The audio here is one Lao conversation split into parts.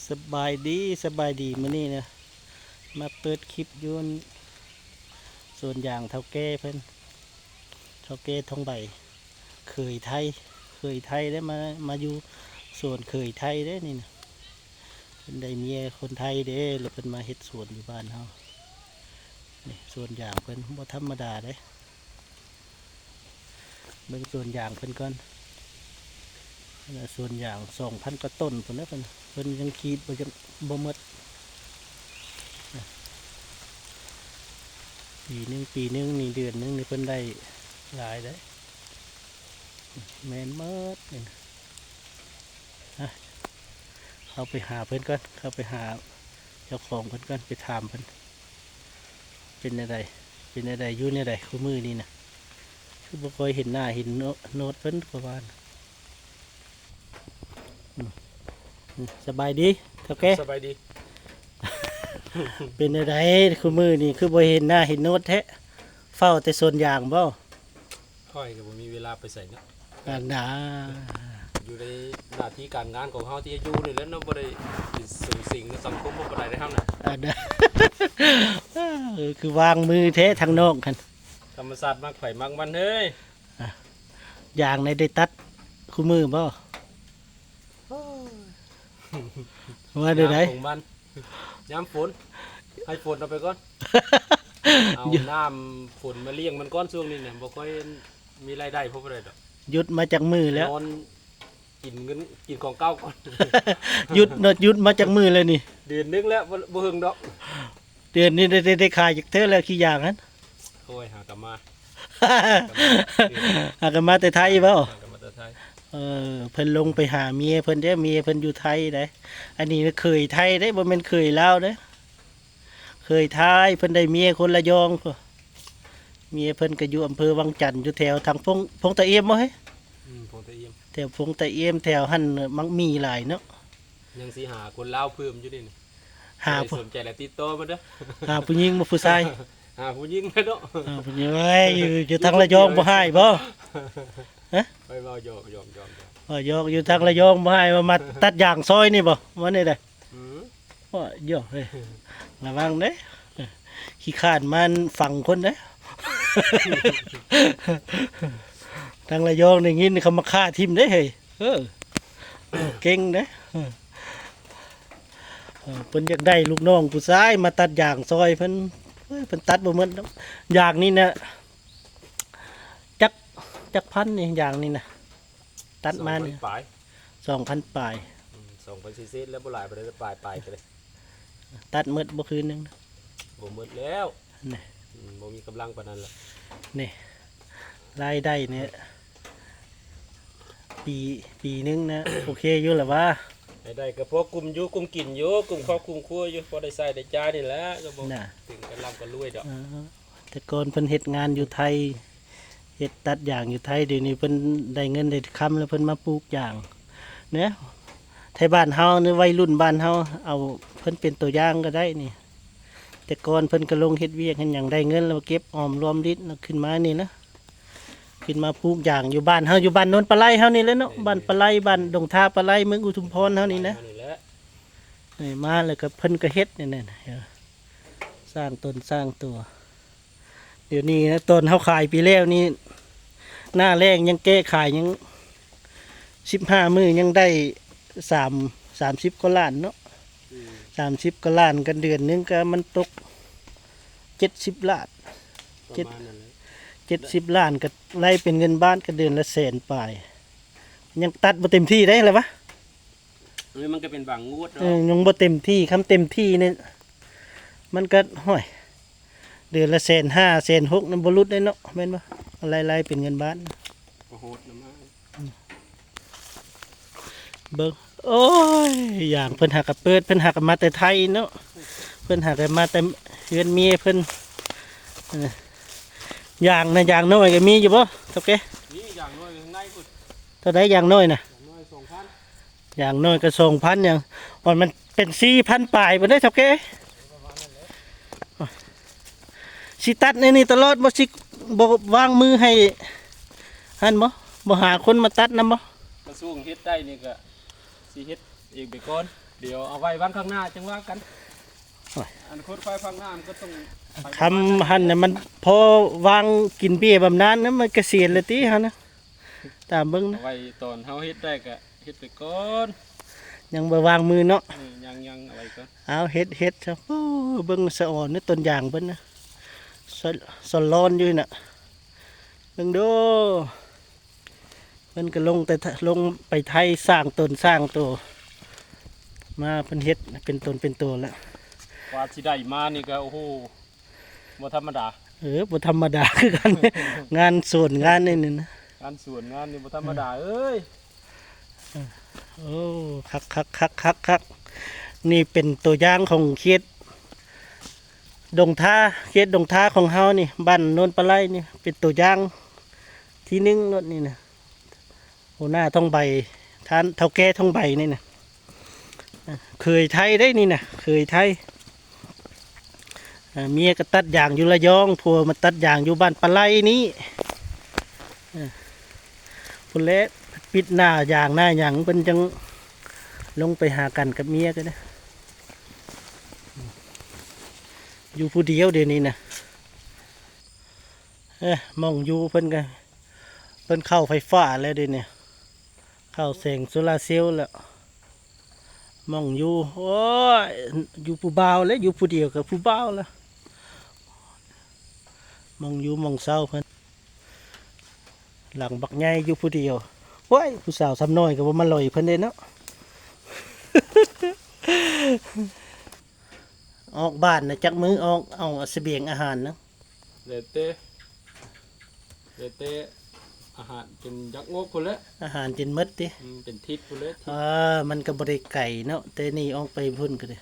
ສະບາຍດີ ສະບາຍດີ ມື້ນີ້ນະ ມາເປີດຄລິບຢູ່ສວນຢາງເຖົ້າແກ່ເພິ່ນ ເຖົ້າແກ່ທອງໃບ ເຂີຍໄທ ເຂີຍໄທເດ້ ມາ ມາຢູ່ສວນເຂີຍໄທເດ້ນີ້ນະ ເພິ່ນໄດ້ເມຍຄົນໄທເດ້ ແລ້ວເພິ່ນມາເຮັດສວນຢູ່ບ້ານເຮົາ ນີ້ສວນຢາງເພິ່ນບໍ່ທຳມະດາເດ້. ເບິ່ງສວນຢາງເພິ່ນກ່ອນ ອັນນັ້ນສວນຢາງສອງພັນກວ່າຕົ້ນພຸ້ນນະ ເພິ່ນ ເພິ່ນຍັງຂີດບໍ່ ບໍ່ໝົດ ປີໜຶ່ງ ປີໜຶ່ງນີ້ ເດືອນໜຶ່ງນີ້ເພິ່ນໄດ້ຫຼາຍເດ້ ແມ່ນໝົດນີ້ນະ. ເຂົ້າໄປຫາເພິ່ນກ່ອນ ເຂົ້າໄປຫາເຈົ້າຂອງເພິ່ນກ່ອນ ໄປຖາມເພິ່ນ ເປັນແນວໃດ ເປັນແນວໃດ ຢູ່ແນວໃດ ຄູ່ມື້ນີ້ນະ ຄືບໍ່ຄ່ອຍເຫັນໜ້າເຫັນໂນດເພິ່ນ ຄືວ່າ ສະບາຍດີເຖົ້າແກ່ ສະບາຍດີ ເປັນແນວໃດ ຄູ່ມື້ນີ້ຄືບໍ່ເຫັນໜ້າເຫັນໂນດແທ້ ເຝົ້າແຕ່ສວນຢາງບໍ່? ຂ້ອຍກໍບໍ່ມີເວລາໄປໃສເນາະ ອັນນາ ຢູ່ໃນໜ້າທີ່ການງານຂອງເຮົາທີ່ຢູ່ນີ້ແຫຼະເນາະ ບໍ່ໄດ້ໄປສຸງສິງໃນສັງຄົມບໍ່ປານໃດເດ້ເຮົານະ ອັນນາ ຄືວາງມືແທ້ທາງນອກຫັ້ນ ທຳມະຊາດມັກໃຜມັກມັນເຮີ້ຍ ຢາງໃນໄດ້ຕັດຄູ່ມື້ບໍ່? ວ່າແນວໃດ? ຍາມຂອງມັນ ຍາມຝົນ ໃຫ້ຝົນເອົາໄປກ່ອນ ເອົານ້ຳຝົນມາລ້ຽງມັນກ່ອນ ຊ່ວງນີ້ນະ ບໍ່ຄ່ອຍມີລາຍໄດ້ພໍປານໃດດອກ ຢຸດມາຈັກມື້ແລ້ວ? ນອນກິນເງິນ ກິນຂອງເກົ່າກ່ອນ ຢຸດເນາະ ຢຸດມາຈັກມື້ແລ້ວນີ້? ເດືອນໜຶ່ງແລ້ວ ບໍ່ ບໍ່ເຖິງດອກ ເດືອນນີ້ໄດ້ ໄດ້ ໄດ້ຂາຍຈັກເທື່ອແລ້ວ ຂີ້ຢາງຫັ້ນ? ໂອ້ຍ ຫາກໍມາ ຫາກໍມາແຕ່ໄທບໍ? ຫາກໍມາແຕ່ໄທ ເອີ ເພິ່ນລົງໄປຫາເມຍເພິ່ນເດ້ ເມຍເພິ່ນຢູ່ໄທໃດ ອັນນີ້ເຂີຍໄທເດ້ ບໍ່ແມ່ນເຂີຍລາວເດ້ ເຂີຍໄທ ເພິ່ນໄດ້ເມຍຄົນລະຍອງພຸ້ນ ເມຍເພິ່ນກໍຢູ່ອຳເພີວັງຈັນ ຢູ່ແຖວທາງພົງ ພົງຕະອຽມບໍ່ເຮີ້ຍ? ອືມ ພົງຕະອຽມ ແຖວພົງຕະອຽມ ແຖວຫັ້ນມັກມີຫຼາຍເນາະ ຍັງຊິຫາຄົນລາວເພີ່ມຢູ່ເດ້ນີ້ ຫາ ບໍ່ໄດ້ສົນໃຈແລ້ວຕິດຕໍ່ມາເດີ ຫາຜູ້ຍິງບໍ່ຜູ້ຊາຍ? ຫາຜູ້ຍິງແຫຼະເນາະ ຫາຜູ້ຍິງ ເອີຍ ຢູ່ ຢູ່ທາງລະຍອງບໍ່ຮ້າຍບໍ? ຮະ? ໄປເວົ້າຢອກ ຢອກ ຢອກ ຢອກ ເວົ້າຢອກ ຢູ່ທາງລະຍອງບໍ່ຮ້າຍ ວ່າມາຕັດຢາງຊອຍນີ້ບໍ? ວ່າແນວໃດ? ອືມ ໂອ້ຍ ໂຢ ເຮີ້ຍ ລະວັງເດ້ ຂີ້ຄ້ານມາຝັງຄົນເດ້ ທາງລະຍອງໄດ້ຍິນເຂົາມາຂ້າຖິ້ມເດ້ເຮີ້ຍ ເອີ ເກັ່ງເດ້ ເອີ ເພິ່ນຢາກໄດ້ລູກນ້ອງຜູ້ຊາຍມາຕັດຢາງຊ່ອຍເພິ່ນ ເອີ ເພິ່ນຕັດບໍ່ໝົດດອກ ຢາງນີ້ນະ ຈັກ ຈັກພັນນີ້ ຢາງນີ້ນະ? ຕັດມານີ້ ສອງພັນປາຍ ສອງພັນປາຍ ອືມ ສອງພັນເສດໆ ແລ້ວບໍ່ຫຼາຍປານໃດ ປາຍໆ ກໍໄດ້ ຕັດໝົດບໍ່ຄືນໜຶ່ງ? ບໍ່ໝົດແລ້ວ ນີ້ ອືມ ບໍ່ມີກຳລັງປານນັ້ນລະ ນີ້ ລາຍໄດ້ນີ້ ປີ ປີໜຶ່ງນະ ໂອເຄຢູ່ລະຫວາ ລາຍໄດ້ກໍພໍກຸ້ມຢູ່ ກຸ້ມກິນຢູ່ ກຸ້ມຄອບກຸ້ມຄົວຢູ່ ພໍໄດ້ໃຊ້ໄດ້ຈ່າຍນີ້ແຫຼະ ກໍບໍ່ ນະ ເຖິງກັນລ່ຳກັນລວຍດອກ ເອີ ແຕ່ກ່ອນເພິ່ນເຮັດງານຢູ່ໄທ ເຮັດຕັດຢາງຢູ່ໄທ ດຽວນີ້ເພິ່ນໄດ້ເງິນໄດ້ຄຳແລ້ວ ເພິ່ນມາປູກຢາງ ແນວ ໄທບ້ານເຮົານີ້ ໄວລຸ້ນບ້ານເຮົາ ເອົາເພິ່ນເປັນຕົວຢ່າງກໍໄດ້ນີ້ ແຕ່ກ່ອນເພິ່ນກໍລົງເຮັດວຽກເຮັດຫຍັງ ໄດ້ເງິນແລ້ວເກັບອອມລວມລິດ ແລ້ວຂຶ້ນມານີ້ນະ ຂຶ້ນມາປູກຢາງຢູ່ບ້ານເຮົາ ຢູ່ບ້ານໂນນປາໄລເຮົານີ້ແຫຼະເນາະ ເອີ ບ້ານປາໄລ ບ້ານດົງທາປາໄລ ເມືອງອຸທຸມພອນເຮົານີ້ນະ ນີ້ແຫຼະ ນີ້ມາແລ້ວກໍເພິ່ນກໍເຮັດນີ້ນະ ສ້າງຕົນສ້າງຕົວ ດຽວນີ້ນະ ຕອນເຮົາຂາຍປີແລ້ວນີ້ ໜ້າແລ້ງຍັງແກ້ຂາຍ ຍັງສິບຫ້າມື້ຍັງໄດ້ສາມ ສາມສິບກວ່າລ້ານເນາະ ອືມ ສາມສິບກວ່າລ້ານ ກັນເດືອນໜຶ່ງກໍມັນຕົກເຈັດສິບລ້ານ ປະມານນັ້ນແຫຼະ ເຈັດ ເຈັດສິບລ້ານ ກໍໄລ່ເປັນເງິນບາດກໍເດືອນລະແສນປາຍ ຍັງຕັດບໍ່ເຕັມທີ່ໄດ໋ລະຫວາ ເອີ ມັນກໍເປັນບາງງວດເນາະ ເອີ ຍັງບໍ່ເຕັມທີ່ ຄັນເຕັມທີ່ນີ້ ມັນກໍ ຫ້ວຍ ເດືອນລະແສນຫ້າ ແສນຫົກ ນັ້ນບໍ່ຫຼຸດເດ້ເນາະ ແມ່ນບໍ່? ໄລ່ໆເປັນເງິນບາດ ກໍໂຫດນຳມາ ອືມ ເບິ່ງ ໂອ້ຍ ຢາງເພິ່ນຫາກະເປີດ ເພິ່ນຫາກະມາແຕ່ໄທເນາະ ເພິ່ນຫາກະມາແຕ່ເຮືອນເມຍເພິ່ນ ເອີ ຢາງນະ ຢາງນ້ອຍກໍມີຢູ່ບໍ່ ເຖົ້າແກ່? ມີ ຢາງນ້ອຍຂ້າງໃນພຸ້ນ ເທົ່າໃດຢາງນ້ອຍນະ? ຢາງນ້ອຍສອງພັນ ຢ່າງໜ້ອຍກໍສອງພັນຫຍັງ ໂອ້ຍ ມັນເປັນສີ່ພັນປາຍພຸ້ນເດ້ ເຖົ້າແກ່ ຊິຕັດໃນນີ້ຕະຫຼອດບໍ່ ຊິບໍ່ວາງມືໃຫ້ຫັ້ນບໍ່ ບໍ່ຫາຄົນມາຕັດນຳບໍ່? ກະຊວງເຮັດໄດ້ນີ້ກະຊິເຮັດ ອີກໄປກ່ອນ ດຽວເອົາໄວ້ວັນຂ້າງໜ້າຈັ່ງວ່າກັນ. ໂອ້ຍ ອັນຂຸດໄຟຝັ່ງໜ້າມັນກໍຕ້ອງໄປ ຄຳຫັ້ນນະ ມັນພໍວາງກິນເບ້ຍບຳນານນະ ມັນກະສຽນລະຕິເຮົານະ. ຕາມເບິ່ງນະ ເອົາໄວ້ຕອນເຮົາເຮັດໄດ້ກະເຮັດໄປກ່ອນ ຍັງບໍ່ວາງມືເນາະ. ເອີ ຍັງ ຍັງເອົາໄວ້ກ່ອນ. ເອົາ ເຮັດ ເຮັດຊະ. ໂອ້ ເບິ່ງສະອອນນະ ຕົ້ນຢາງເພິ່ນນະ ສະ ສະຫຼອນຢູ່ນະ. ເບິ່ງດູ ເພິ່ນກໍລົງແຕ່ ລົງໄປໄຖສ້າງຕົນສ້າງໂຕ ມາເພິ່ນເຮັດເປັນຕົນເປັນໂຕແລ້ວ. ກວ່າຊິໄດ້ມານີ້ກໍ ໂອ້ໂຫ ບໍ່ທຳມະດາ. ເອີ ບໍ່ທຳມະດາຄືກັນ ງານສວນງານນີ້ນະ ງານສວນງານນີ້ບໍ່ທຳມະດາເອີຍ. ໂອ້ ຄັກໆໆໆໆ ນີ້ເປັນຕົວຢ່າງຂອງເຂດດົງທາ ເຂດດົງທາຂອງເຮົານີ້ ບ້ານໂນນປາໄລນີ້ ເປັນຕົວຢ່າງທີໜຶ່ງໂລດນີ້ນະ. ຫົວໜ້າທອງໃບ ທ່ານເຖົ້າແກ່ທອງໃບນີ້ນະ ເອີ ເຂີຍໄທເດ້ນີ້ນະ ເຂີຍໄທ. ເອີ ເມຍກໍຕັດຢາງຢູ່ລະຍອງ ຜົວມາຕັດຢາງຢູ່ບ້ານປາໄລນີ້. ເອີ ພຸ້ນແຫຼະ ປິດໜ້າຢາງໜ້າຫຍັງ ເພິ່ນຈັ່ງລົງໄປຫາກັນກັບເມຍກໍໄດ້ ຢູ່ຜູ້ດຽວດຽວນີ້ນະ. ເອີ ໝ່ອງຢູ່ເພິ່ນກໍ ເພິ່ນເຂົ້າໄຟຟ້າແລ້ວເດນີ້ ເຂົ້າແສງໂຊລາເຊວແລ້ວ. ໝ່ອງຢູ່ ໂອ້ຍ ຢູ່ຜູ້ບ່າວແຫຼະ ຢູ່ຜູ້ດຽວກໍຜູ້ບ່າວລະ. ໝ່ອງຢູ່ໝ່ອງເຊົາເພິ່ນ ຫຼັງບັກໃຫຍ່ຢູ່ຜູ້ດຽວ. ໂອ້ຍ ຜູ້ສາວຊຳນ້ອຍກໍບໍ່ມາຫຼອຍເພິ່ນເດ້ເນາະ. ອອກບ້ານນະຈັກມື້ອອກ ເອົາສະບຽງອາຫານນະ? ແລ້ວແຕ່ ແລ້ວແຕ່ ອາຫານຈົນຢາກອອກພຸ້ນແຫຼະ ອາຫານຈົນໝົດຕິ. ອືມ ເປັນທິດພຸ້ນແຫຼະ ທິດ. ເອີ ມັນກໍບໍ່ໄດ້ໄກເນາະ ແຕ່ນີ້ອອກໄປພຸ້ນກໍໄດ້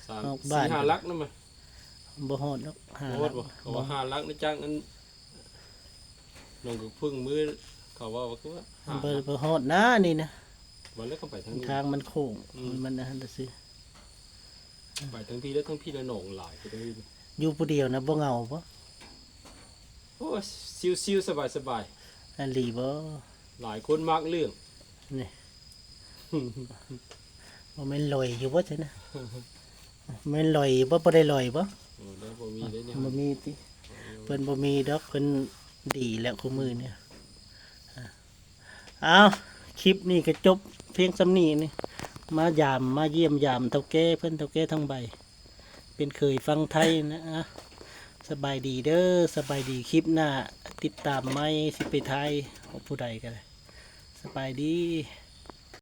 ສາມ ອອກບ້ານສີ່ຫ້າຫຼັກນະ. ບໍ່ຮອດດອກ ຫ້າຫຼັກ ບໍ່ຮອດບໍ່? ເຂົາວ່າຫ້າຫຼັກນະ ຈາກອັນ ໜອງກະເພິ່ງມື້ ເຂົາເວົ້າວ່າຄືວ່າຫ້າ ບໍ່ ຫຼັກ ບໍ່ຮອດນະນີ້ນະ. ວ່າແລ້ວກໍໄປທາງນີ້ ທາງມັນໂຄ້ງ ອືມ ມັນອັນນັ້ນຊື່. ໄປທາງພີ້ແລ້ວ ທາງພີ້ແລ້ວໜອງຫຼາຍ ໄປທາງພີ້. ຢູ່ຜູ້ດຽວນະ ບໍ່ເຫງົາບໍ່? ໂອ້ຍ ຊິວໆ ສະບາຍໆ. ອີ່ຫຼີບໍ່? ຫຼາຍຄົນມັກເລື່ອງນີ້ ບໍ່ແມ່ນລອຍຢູ່ບໍ່ຊັ້ນນະ? ແມ່ນລອຍຢູ່ບໍ່? ບໍ່ໄດ້ລອຍບໍ່? ໂອ້ ບໍ່ມີເດ້ ບໍ່ມີຕິ. ເພິ່ນບໍ່ມີດອກ ເພິ່ນດີແລ້ວຄູ່ມື້ນີ້. ເອົາ ຄລິບນີ້ກໍຈົບພຽງສ່ຳນີ້ນີ້ ມາຢາມ ມາຢ້ຽມຢາມເຖົ້າແກ່ເພິ່ນ ເຖົ້າແກ່ທອງໃບ ເປັນເຂີຍຝັ່ງໄທນະ. ສະບາຍດີເດີ ສະບາຍດີ. ຄລິບໜ້າຕິດຕາມໃໝ່ ຊິໄປຖ່າຍກັບຜູ້ໃດກໍໄດ້. ສະບາຍດີ.